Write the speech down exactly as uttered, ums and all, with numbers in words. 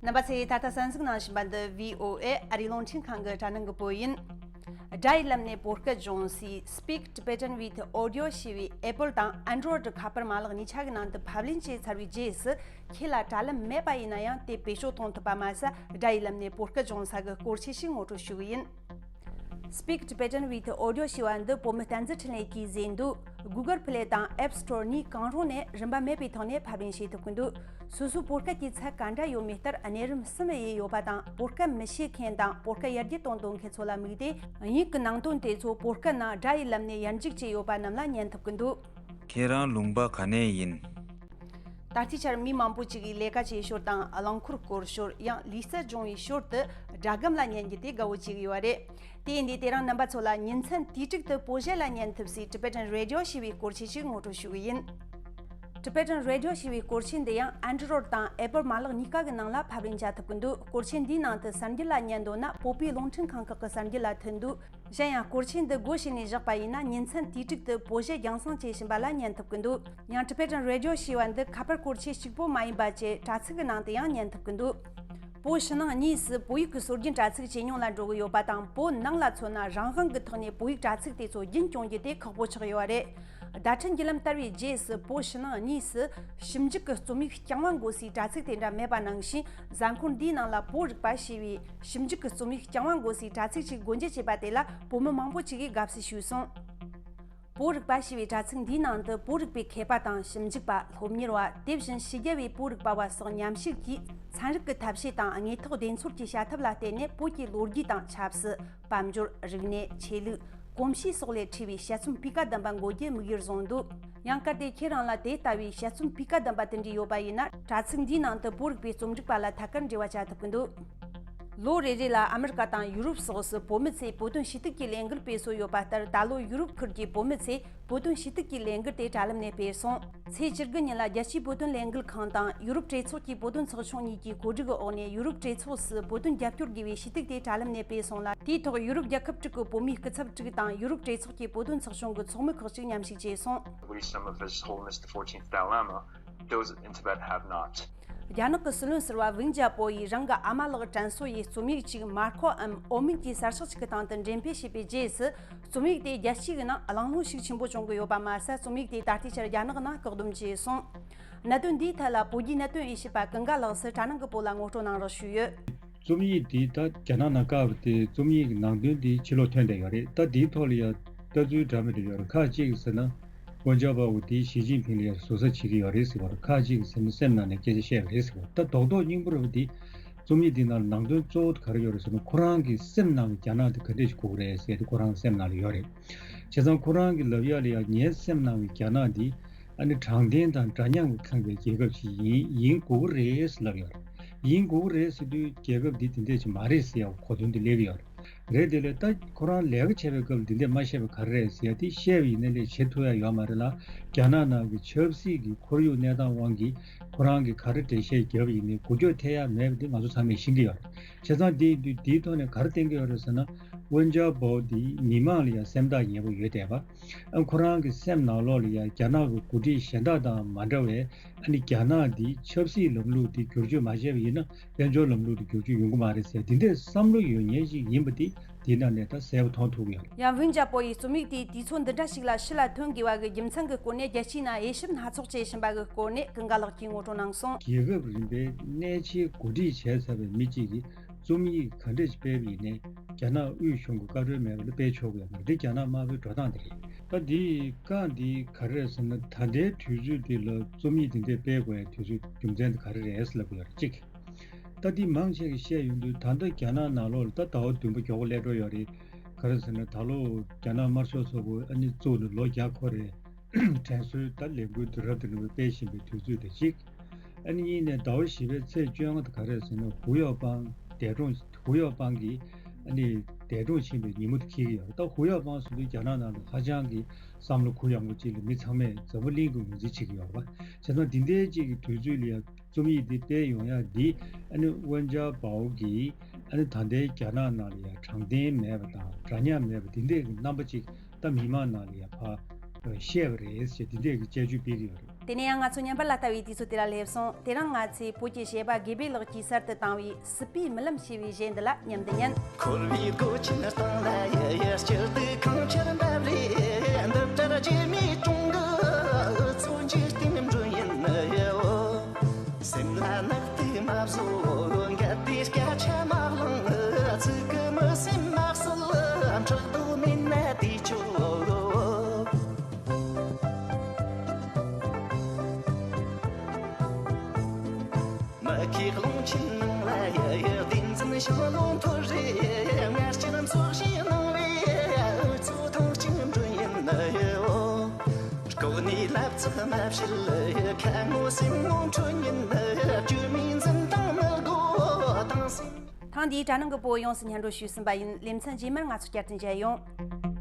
རྣམ་པ་ཚོས་ད་ལྟ་གསན་གཟིགས་གནང་བཞིན་པ་འདི་བྷི་ཨོ་ཨེ་ཨ་རིའི་རླུང་འཕྲིན་ཁང་གི་དྲ་སྣང་གི་བོད་ཡིན། སྒྲ་ཡི་ལམ་ནས་བོད་སྐད་སྦྱོང་སའི་Speak Tibetan with Audio ཞེས་པའི་Apple དང་Android ཁ་པར་མ་ལག་གཉིས་ཆ་གི་ནང་དུ་ཕབ་ལེན་བྱས་ཚར་བའི་རྗེས་སུ། ཁྱེད་ལ་དྲ་ལམ་མེད་པ་ཡིན་ན་ཡང་དེ་བེད་སྤྱོད་གཏོང་ཐུབ་པ་མ་ཟད། སྒྲ་ཡི་ལམ་ནས་བོད་སྐད་སྦྱོང་ས་གི་སྐོར་ཆས་ཤིག་ངོ་སྤྲོད་ཞུ་གི་ཡིན། Speak Tibetan with Audio ཞེས་པ་འདི་བོད་མི་བསྟན་འཛིན་འཕྲིན་ལས་ཀྱིས་བཟོས་འདུག Google Play དང་App Store གཉིས་གང་རུང་ནས་རིན་པ་མེད་པའི་ཐོག་ནས་ཕབ་ལེན་བྱེད་ཐུབ་ཀྱི་འདུག་སོ་སོའི་བོད་སྐད་ཀྱི་ཚད་ག་འདྲ་ཡོད་མེད་ལྟར་གནས་རིམ་གསུམ་དབྱེ་ཡོད་པ་དང་། བོད་སྐད་མི་ཤེས་མཁན་དང་བོད་སྐད་ཡར་རྒྱས་གཏོང་འདོད་མཁན་ཚོ་ལ་དམིགས་ཏེ། དབྱིན་ཡིག་གི་ནང་དོན་དེ་ཚོ་བོད་སྐད་ནང་སྒྲ་ཡི་ལམ་ནས་ཡར་འཇུག་བྱས་ཡོད་པ་རྣམས་ལ་ཉན་ཐུབ་ཀྱི་འདུག་ཁྱེད་རང་ལུང་པ་ག་ནས་ཡིན། ད་ལྟའི་ཆར་མི་མང་པོ་ཅིག་གིས་ལས་ཀ་བྱེད་ཞོར་དང་། རླངས་འཁོར་སྐོར་ཞོར། ཡང་ལུས་རྩལ་སྦྱོང་བའི་ཞོར་དུ་སྒྲ་སྒམ་ལ་ཉན་རྒྱུ་དེ་དགའ་བོ་བྱེད་ཀྱི་ཡོད་རེད། དེ་ཡིན་དུས་དེ་རིང་རྣམ་པ་ཚོ་ལ་ཉིན་མཚན་དུས་དྲུག་ཏུ་བོད་གཞས་ལ་ཉན་ཐུབ་སའི་Tibetan Radio ཞེས་པའི་སྐོར་ཆས་ཤིག་ངོ་སྤྲོད་ཞུ་གི་ཡིན། Tibetan Radio ཞེས་པའི་སྐོར་ཆས་འདི་ཡང་Android དང་Apple མ་ལག་གཉིས་ཀ་གི་ནང་ལ་ཕབ་ལེན་བྱ་ཐུབ་ཀྱི་འདུག་སྐོར་ཆས་འདིའི་ནང་དུ་གསར་འགྱུར་ལ་ཉན་འདོད་ན་བོད་པའི་རླུང་འཕྲིན་ཁང་ཁག་གི་གསར་འགྱུར་ལ་མཐུད་འདུག་གཞན་ཡང་སྐོར་ཆས་འདི་སྒོ་ཕྱེ་ནས་བཞག་པ་ཡིན་ན་ཉིན་མཚན་དུས་དྲུག་ཏུ་བོད་གཞས་རྒྱང་སྲིང་བྱེད་བཞིན་པ་ལ་ཉན་ཐུབ་ཀྱི་འདུག་ཡང་Tibetan Radio ཞེས་པ་འདི་ཁ་པར་སྐོར་ཆས་གཅིག་པོ་མ་ཡིན་པ་བཅས་དྲ་ཚིགས་ཀྱི་ནང་དུ་ཡང་ཉན་ཐུབ་ཀྱི་འདུག་བོད་ཕྱི་ནང་གཉིས་སུ་བོད་ཡིག་གི་སྲོལ་རྒྱུན་དྲ་ཚིགས་ཇེ་ཉུང་ལ་འགྲོ་གི་ཡོད་པ་དང་། བོད་ནང་ལ་མཚོན་ན་རང་དབང་གི་ཐོག་ནས་བོད་ཡིག་དྲ་ཚིགས་དེ་ཚོ་རྒྱུན་སྐྱོང་རྒྱུ་དེ་ཁག་པོ་ཆགས་ཡོད་རེད། བརྡ་འཕྲིན་བརྒྱུད་ལམ་དར་བའི་རྗེས་སུ་བོད་ཕྱི་ནང་གཉིས་སུ་ཞིབ་འཇུག་གི་རྩོམ་ཡིག་རྐྱང་བ་འགོད་སའི་དྲ་ཚིགས་དེ་འདྲ་མེད་པ་ནང་བཞིན། གཟའ་འཁོར་འདིའི་ནང་ལ་བོད་རིག་པ་ཞེས་པའི་ཞིབ་འཇུག་གི་རྩོམ་ཡིག་རྐྱང་བ་འགོད་སའི་དྲ་ཚིགས་ཤིག་སྒོ་འབྱེད་བྱས་པ་དེ་ལ་བོད་མི་མང་པོ་ཅིག་གིས་དགའ་བསུ་ཞུས་སོང་། བོད་རིག་པ་ཞེས་པའི་དྲ་ཚིགས་འདིའི་ནང་དུ་བོད་རིག་པའི་མཁས་པ་དང་ཞིབ་འཇུག་པ། སློབ་གཉེར་བ། དེ་བཞིན་ཕྱི་རྒྱལ་བའི་བོད་རིག་པ་བ་སོགས་མཉམ་ཞུགས་ཀྱིས་ཚན་རིག་གི་ཐབས་ཤེས་དང་དངོས་ཐོག་བདེན་འཚོལ་གྱི་བྱ་ཐབས་ལ་བརྟེན་ནས་བོད་ཀྱི་ལོ་རྒྱུས་དང་ཆབ་སྲིད། དཔལ་འབྱོར། རིག་གནས། ཆོས་ལུགས། གོམས་གཤིས་སོགས་ལས་འཕྲོས་པའི་དཔྱད་རྩོམ་སྤུས་ཀ་ལྡན་པ་འགོད་རྒྱུའི་དམིགས་ཡུལ་བཟུང་འདུག་ཡང་གལ་ཏེ་ཁྱེད་རང་ལ་དེ་ལྟ་བུའི་དཔྱད་རྩོམ་སྤུས་ཀ་ལྡན་པ་དེ་འདྲ་ཡོད་པ་ཡིན་ན། དྲ་ཚིགས་འདིའི་ནང་དུ་བོད་རིག་པའི་རྩོམ་སྒྲིག་པ་ལ་ཐད་ཀར་འབྲེལ་བ་བྱ་ཐུབ་ཀྱི་འདུག་ལོ་རེ་རེ་ལ་ཨ་མི་རི་ཀ་དང་ཡུ་རོབ་སོགས་སུ་བོད་མི་ཚོས་བོད་དོན་ཞུ་གཏུག་གི་ལས་འགུལ་སྤེལ་སྲོལ་ཡོད་པ་ལྟར། ད་ལོ་ཡུ་རོབ་ཁུལ་གྱི་བོད་མི་ཚོས་བོད་དོན་ཞུ་གཏུག་གི་ལས་འགུལ་དེ་དྲ་ལམ་ནས་སྤེལ་སོང་། ཚེས་བཅུ་དགུ་ཉིན་ལ་རྒྱལ་སྤྱིའི་བོད་དོན་ལས་འགུལ་ཁང་དང་ཡུ་རོབ་གྲོས་ཚོགས་ཀྱི་བོད་དོན་ཚོགས་ཆུང་གཉིས་ཀྱིས་གོ་སྒྲིག་གི་འོག་ནས་ཡུ་རོབ་གྲོས་ཚོགས་སུ་བོད་དོན་རྒྱབ་སྐྱོར་དགོས་པའི་ཞུ་གཏུག་དེ་དྲ་ལམ་ནས་སྤེལ་སོང་ལ། དེའི་ཐོག་ཡུ་རོབ་རྒྱལ་ཁབ་དྲུག་གི་བོད་མིའི་སྐུ་ཚབ་དྲུག་དང་ཡུ་རོབ་གྲོས་ཚོགས་ཀྱི་བོད་དོན་ཚོགས་ཆུང་གི་ཚོགས་མི་ཁག་ཅིག་མཉམ་ཞུགས་བྱས་སོང་། Buddhist, some of His Holiness the fourteenth Dalai Lama, those in Tibet have not. རྒྱ་ནག་གི་སྲིད་བློན་ཟུར་པ་ཝུན་ཅཱ་པོ་ཡིས་རང་གི་ཨ་མ་ལགས་དྲན་གསོ་ཡི་རྩོམ་ཡིག་ཅིག་མར་ཁོའམ་འོ་མིག་གི་གསར་ཤོག་ཅིག་གི་སྟེང་དུ་འགྲེམས་སྤེལ་བྱས་པའི་རྗེས་སུ། རྩོམ་ཡིག་དེ་རྒྱལ་སྤྱིའི་ནང་གླེང་སློང་ཤུགས་ཆེན་པོ་བྱུང་གི་ཡོད་པ་མ་ཟད། རྩོམ་ཡིག་དེ་ད་ལྟའི་ཆར་རྒྱ་ནག་ནང་བཀག་སྡོམ་བྱས་སོང་། གནད་དོན་འདིའི་ཐད་ལ་བོད་བརྒྱུད་གནད་དོན་དབྱེ་ཞིབ་པ་ཀུན་དགའ་ལགས་སུ་དྲ་ནང་གི་བོད་ལ་ངོ་སྤྲོད་གནང་རོགས་ཞུས་ཡོད། རྩོམ་ཡིག་འདི་ད་རྒྱ་ནག་ནང་བཀག་པ་དེ་རྩོམ་ཡིག་གི་ནང་དོན་འདི་ཕྱི་ལོགས་ཐོན་བསྡད་ཡོད་རེད། ད་འདིའི་ཐོག་ལ་ཡང་ལྟ་ཚུལ་འདྲ་མི་འདྲ་ཡོད་རེད། ཁ་ཅིག་ཟེར་ན། ཝུན་ཅཱ་པའོ་འདི་ཞི་ཅིན་ཕིང་ལ་ཡང་ཟུར་ཟ་བྱེད་ཀྱི་ཡོད་རེད་ཟེར་བ་རེད། ཁ་ཅིག་ཟེར་ན་སེམས་ནང་ནས་སྐད་ཆ་བཤད་པ་རེད་ཟེར་བ་རེད། ད་རྡོག་རྡོག་སྙིང་པོ་རེད་པ་འདི། རྩོམ་ཡིག་འདི་ནང་ལ་ནང་དོན་གཙོ་བོ་དེ་ག་རེ་ཡོད་རེད་ཟེར་ན། ཁོ་རང་གི་སེམས་ནང་གི་རྒྱ་ནག་དེ་ག་འདྲས་ཞིག་དགོས་ཀྱི་རེད་ཟེར་དེ་ཁོ་རང་གི་སེམས་ནང་ལ་ཡོད་རེད། བྱས་ཙང་ཁོ་རང་གི་ལབ་ཡ་ལ་ཡང་ངའི་སེམས་ནང་གི་རྒྱ་ནག་འདི་ཨ་ནི་དྲང་བདེན་དང་འདྲ་མཉམ་གྱིས་ཁེངས་པའི་རྒྱལ་ཁབ་ཅིག་ཡིན། ཡིན་དགོས་ཀྱི་རེད་ཟེར་ལབ་ཡོད་རེད། ཡིན་དགོས་ཀྱི་རེད་ཟེར་དུས་རྒྱལ་ཁབ་འདི་དེ་འདྲས་ཅིག་མ་རེད་ཟེར་ཡ་གོ་དོན་དེ་སླེབས་ཡོད་རེད། རེད། དེ་ལས་ད་ཁོ་རང་ལས་ཀ་བྱེད་པའི་སྐབས་འདི་འདྲས་མ་བཤད་པ་ག་རེ་རེད་ཟེར་ཡ་དེ་བཤད་པ་ཡིན་ན་ལས་བྱེད་ཐུབ་ཡ་ཡོད་མ་རེད་ལ། རྒྱ་ནག་ནང་གི་ཆབ་སྲིད་ཀྱི་ཁོར་ཡུག་གནས་སྟངས་དབང་གིས་ཁོ་རང་གིས་ག་རེ་འགྲེལ་བཤད་བརྒྱབ་ཡིན་ནའི་འགུལ་སྐྱོད་ཐེབས་ཡ་མེད་པ་འདི་ང་ཚོ་ཚང་མས་ཤེས་ཀྱི་ཡོད་རེད། བྱས་ཙང་འདི་འདི་འདིའི་ཐོག་ནས་ག་རེ་བསྟན་གྱི་ཡོད་རེད་ཟེར་ན། ཝུན་ཅཱ་པའོ་འདི་མི་མང་ལ་ཡང་སེམས་ཐག་ཉེ་པོ་ཡོད་བསྡད་པ། ཨ་ཁོ་རང་གི་སེམས་ནང་ལོགས་ལ་ཡང་རྒྱ་ནག་གི་འགོ་ཁྲིད་གཞན་དག་དང་མ་འདྲ་བའི་ཨ་ནི་རྒྱ་ནག་འདི་ཆབ་སྲིད་ལམ་ལུགས་འདི་བསྒྱུར་བཅོས་མ་བྱས་པ་ཡིན་ན། དཔལ་འབྱོར་ལམ་ལུགས་དེ་བསྒྱུར་བཅོས་ཡོང་གི་མ་རེད་ཟེར། དེ་འདྲའི་བསམ་བློ་ཡོད་མཁན་ཞིག་ཡིན་པ་དེ་དེའི་ནང་ནས་ད་གསལ་པོ་མཐོང་ཐུབ་ཀྱི་ཡོད་རེད། ཡང་ཝུན་ཅཱ་པོ་ཡི་རྩོམ་ཡིག་དེས་དུས་ཚོད་འདི་འདྲ་ཞིག་ལ་ཕྱི་ལ་ཐོན་དགོས་པ་གི་རྒྱུ་མཚན་གྱི་སྐོར་ནས། རྒྱལ་སྤྱིའི་ནང་དབྱེ་ཞིབ་སྣ་ཚོགས་བྱེད་བཞིན་པ་གི་སྐོར་ནས་ཀུན་དགའ་ལགས་ཀྱིས་ངོ་སྤྲོད་གནང་སོང་། རྒྱལ་ཁབ་རིམ་པའི་གནད་ཆེའི་འགོ་ཁྲིད་བྱས་ཚར་བའི་མི་གཅིག་གིས་རྩོམ་ཡིག་ག་འདྲ་ཞིག་སྤེལ་བ་ཡིན་ནའི་རྒྱ་ནག་དབུས་གཞུང་གི་བཀའ་འཁྲོལ་མེད་པ་ལ་སྤེལ་ཆོག་གི་ཡོད་མ་རེད། འདི་རྒྱ་ནག་དམར་པོའི་འགྲོ་སྟངས་དེ་རེད། ད་འདི་བཀའ་འདི་ག་རེ་རེད་ཟེར་ན། ད་ལྟའི་དུས་ཚོད་འདི་ལ་རྩོམ་ཡིག་འདི་འདྲ་སྤེལ་དགོས་ཡ་དུས་ཚོད་རྒྱུ་མཚན་དེ་ག་རེ་རེད་ཟེར་ལབ་དགོས་ཡ་རེད། གཅིག་ད་འདི་མང་ཆེ་གིས་བཤད་ཡོང་དུས། ད་ལྟ་རྒྱ་ནག་ནང་ལོགས་ལ་ད་ཟླ་བ་བདུན་པ་མགྱོགས་པོ་སླེབས་འགྲོ་ཡོད་རེད། ག་རེ་ཟེར་ན། ད་ལོ་རྒྱ་ནག་དམར་ཤོག་ཚོགས་པ་ཨ་ནི་བཙུགས་ནས་ལོ་བརྒྱ་འཁོར་རེད། དྲན་གསོའི་ད་ལས་འགུལ་དེ་རབ་དང་རིམ་པ་སྤེལ་བཞིན་པའི་དུས་ཚོད་དེ་གཅིག་ཨ་ནི་གཉིས་ནས་ཟླ་བ་བཞི་པའི་ཚེས་བཅོ་ལྔ་དེ་ག་རེ་ཟེར་ན། ཧུའུ་ཡའོ་པང་འདས་གྲོངས། ཧུའུ་ཡའོ་པང་གིས་ཨ་ནི་འདས་གྲོངས་ཕྱིན་པའི་ཉིན་མོ་དེ་འཁེལ་གྱི་ཡོད་རེད། ད་ཧུའུ་ཡའོ་པང་ཟེར་དུས་རྒྱ་ནག་ནང་ལ་ཧ་ཅང་གི་བསམ་བློ་གུ་ཡངས་པོ་ཅིག་ལ་མི་ཚང་མས་འཛམ་བུ་གླིང་གི་ངོས་འཛིན་བྱེད་ཀྱི་ཡོད་རེད་པ། བྱས་ཙང་འདི་འདྲའི་ཅིག་གི་དུས་ཚོད་ལ་ཡང་རྩོམ་ཡིག་འདི་སྤེལ་ཡོང་ཡ་འདི། ཨ་ནི་ཝུན་ཅཱ་པའོ་གིས་ཨ་ནི་ད་ལྟའི་རྒྱ་ནག་ནང་ལ་ཡང་དྲང་བདེན་མེད་པ་དང་འདྲ་མཉམ་མེད་པ་འདི་འདྲའི་གི་རྣམ་པ་ཅིག་ད་མི་མང་ནང་ལ་ཡང་ཕར་བཤད་པ་རེད་ཅེས་འདི་འདྲའི་གི་དཔྱད་བརྗོད་སྤེལ་གྱི་ཡོད་རེད། དེ་ནས་ཡང་ང་ཚོ་ཉམས་པ་ལ་ལྟ་བའི་དུས་ཚོད་དེ་ལ་སླེབས་སོང་། དེ་རིང་ང་ཚོས་བོད་ཀྱི་གཞས་པ་དགེ་འཕེལ་ལགས་ཀྱིས་གསར་དུ་བཏང་བའི་སྲིད་པའི་རྨི་ལམ་ཞེས་པའི་གཞས་འདི་ལ་མཉམ་དུ་ཉན། འཁོར་བའི་སྒོ་ཆེན་སྟེང་ལ་ཡི་ཡི་སྤྱིར་དུ་གང་ཆར་འབབ་རེ། འདི་ལྟར་སྒྱུ་མའི་གྲོང་གི་མཚོ་འཇིག་རྟེན་མགྲོན་ཡིན་ཡོད། སེམས་ལ་ནག་ཏུ་མ་བཟོ། འགལ་ཏེ་སྐད་ཆ་མ་གླེང་། ཚིག་གི་མི་སེམས་མ་གསལ། ཕྲག་དོག་མེད་ན་དེས་ཆོག། མ་ཁའི་རླུང་ཆེན་ནང་ལ་ཡི་ཡི་བདེན་རྫུན་ཤིང་ལོང་འཐོར་རེ། ངར་སྐྱེར་འཚོ་བཞིན་སྣང་བས་འུ་ཚོ་ཐང་གཅིག་མགྲོན་ཡིན་ཡོད། ལྐོག་ནས་ལབ་ཚིག་མ་བཤད། ཁ་ངོ་སེམས་ངོ་འཕྲོད་ཉིན། སྒྱུ་མའི་འཛིན་སྟངས་མི་དགོས་དང་སེམས། ཐེངས་འདིའི་དྲ་ནང་གི་བོད་ཡོངས་སུ་སྙན་སྒྲོན་ཞུས་ཟིན་པ་ཡིན། ལེ་ཚན་རྗེས་མར་ང་ཚོ་བསྐྱར་དུ་མཇལ་ཡོང་།